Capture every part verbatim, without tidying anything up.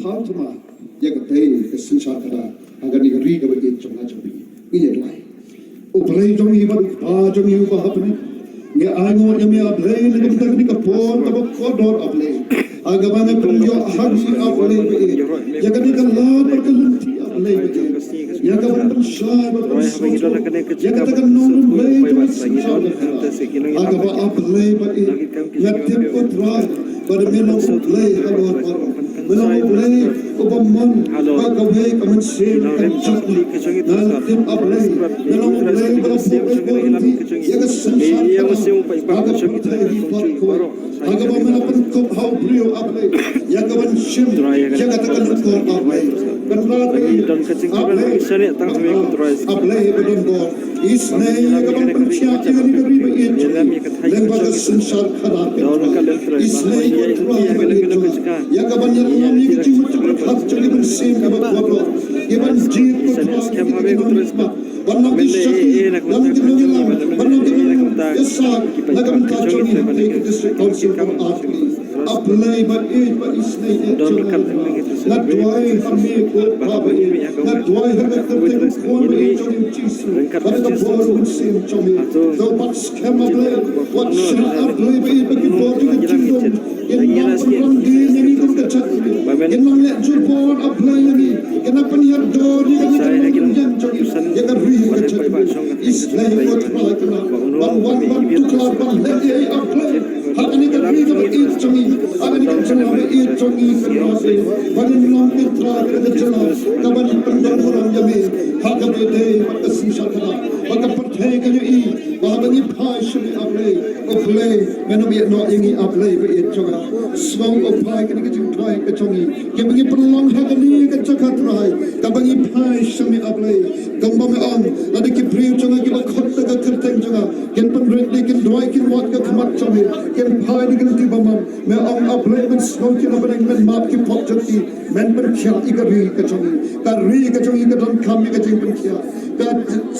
Thaw thymmai ïa katei ka synshar khadar ha kane ka ri kaba ïeit jong nga jong phi. Ngi ïa duwai. U Blei jong ngi bad u Kpa jong ngi uba ha bneng, ngi ainguh ïa me A Blei na ka bynta kane ka por kaba kordor A Blei, ha kaba me pynïoh ha ngi A Blei ba ïeit ïa kane ka lad bad ka lynti A Blei ba ïeit, ïa kaban pynshai bad pynsngewthuh ïa kata ka nongrim Blei jong ka synshar khadar, ha kaba A Blei ba ïeit nga tip ko Trai ba me long U Blei halor baroh. Me long U Blei uba mon bad kawei ka mynsiem ka jong ngi. Nga tip A Blei me long U Blei uba la buh ka lynti ïa ka synshar khadar, ha ka pyrthei hi bad kawei, ha kaba me la pynkup ha u briew A Blei ïa kaban shim ïa kata ka lyngkor A Blei. Kynrad A Blei, A Blei ba don bor, isynei ïa kaban pynkhiah ïa kane ka ri ba ïeit jong ngi lyngba ka synshar khadar, kynrad isynei ko Trai ba ïeit jong nga ïa kaban ïalam ïa ka jingmut jingpyrkhat jong ki mynsiem kiba kordor, kiban jied ko Trai ïa ki nongmihkhmat ban long ki shakri, ban long ki nongïalam, ban long ki nongïalam ïasak na ka bynta jong ngi hangtei ka District Council kaba ar tylli. A Blei ba ïeit ba isynei ïeit jong nga, nga duwai ha me ko Pa ba ïeit, nga duwai ha ka kyrteng u Khun ba ïeit jong ngi u Jisu bad ka bor u Mynsiem jong me. To bat skhem A Blei, wat shah A Blei ba ïeit ba ki bor jong ka jingdum kin nang pynrem dien ïa ngi kum ka jaitbynriew, kin nang leh jubor A Blei ïa ngi, kin nang pynhiar dor ïa ka jingdum jong ngi, ïa ka ri ka jaitbynriew. Isynei ko Trai kynrad ban wan ban tuklar ban leh ïa ngi A Blei. Ha kane ka ri kaba ïeit jong ngi, ha kane ka jylla ba ïeit jong ngi kynrad, ba ngin long ki trai ka jylla kaban pyndonkam ïa me ha kaba ïadei bad ka synshar khadar, ba ka pyrthei kan ïohi ba haba ngi phai sha me A Blei, U Blei men ym ïehnoh ïa ngi A Blei ba ïeit jong nga. Sngew ko Trai kane ka jingduwai ka jong ngi, kiba ngi pynlong ha kane ka jaka Trai kaba ngi phai sha me A Blei. Kumba me ong, lada ki briew jong nga kiba khot da ka kyrteng jong nga kin pynrit, kin duwai, kin wad ka khmat jong me, kin phai da ka lynti bymman, me ong A Blei men sngewthuh na bneng, men map ki pop jong ki, men pynkhiah ïa ka ri ka jong ngi. Ka ri ka jong ngi ka donkam ïa ka jingpynkhiah. Ka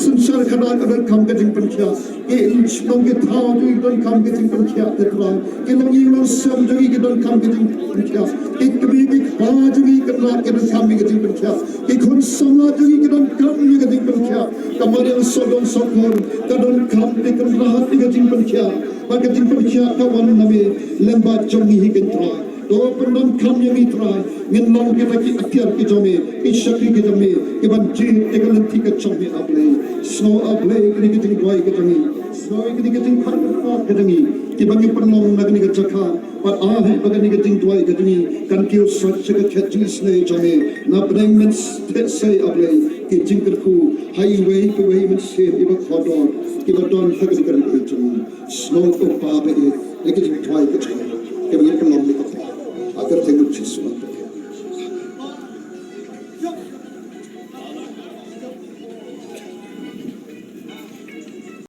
synshar khadar ka donkam ka jingpynkhiah. Ki shnong ki thaw jong ngi ki donkam ka jingpynkhiah, te Trai. Ki longïing longsem jong ngi ki donkam ka jingpynkhiah. Ki kmie ki kpa jong ngi kynrad ki donkam ïa ka jingpynkhiah. Ki khun samla jong ngi ki donkam ïa ka jingpynkhiah. Ka mariang sawdong sawkun ka donkam te kynrad ïa ka jingpynkhiah. Bad ka jingpynkhiah ka wan na me lyngba jong ngi hi kynrad. To pyndonkam ïa ngi Trai, ngin long kita ki atiar ki jong me, ki shakri ki jong me, kiban jied ïa ka lynti ka jong me A Blei. Sngew A Blei kane ka jingduwai ka jong ngi. Sngew ïa kane ka jingpyrkhat ka jong ngi, kiba ngi pynlong na kane ka jaka. Bad ai ba kane ka jingduwai ka jong ngi kan kiew sot sha ka khet jingisynei jong me. Na bneng men theh sei A Blei ki jingkyrkhu ha iwei pa iwei mynsiem iba kordor kiba don ha kane ka ri ka jong ngi. Sngew ko Pa ba ïeit ïa ka jingduwai ka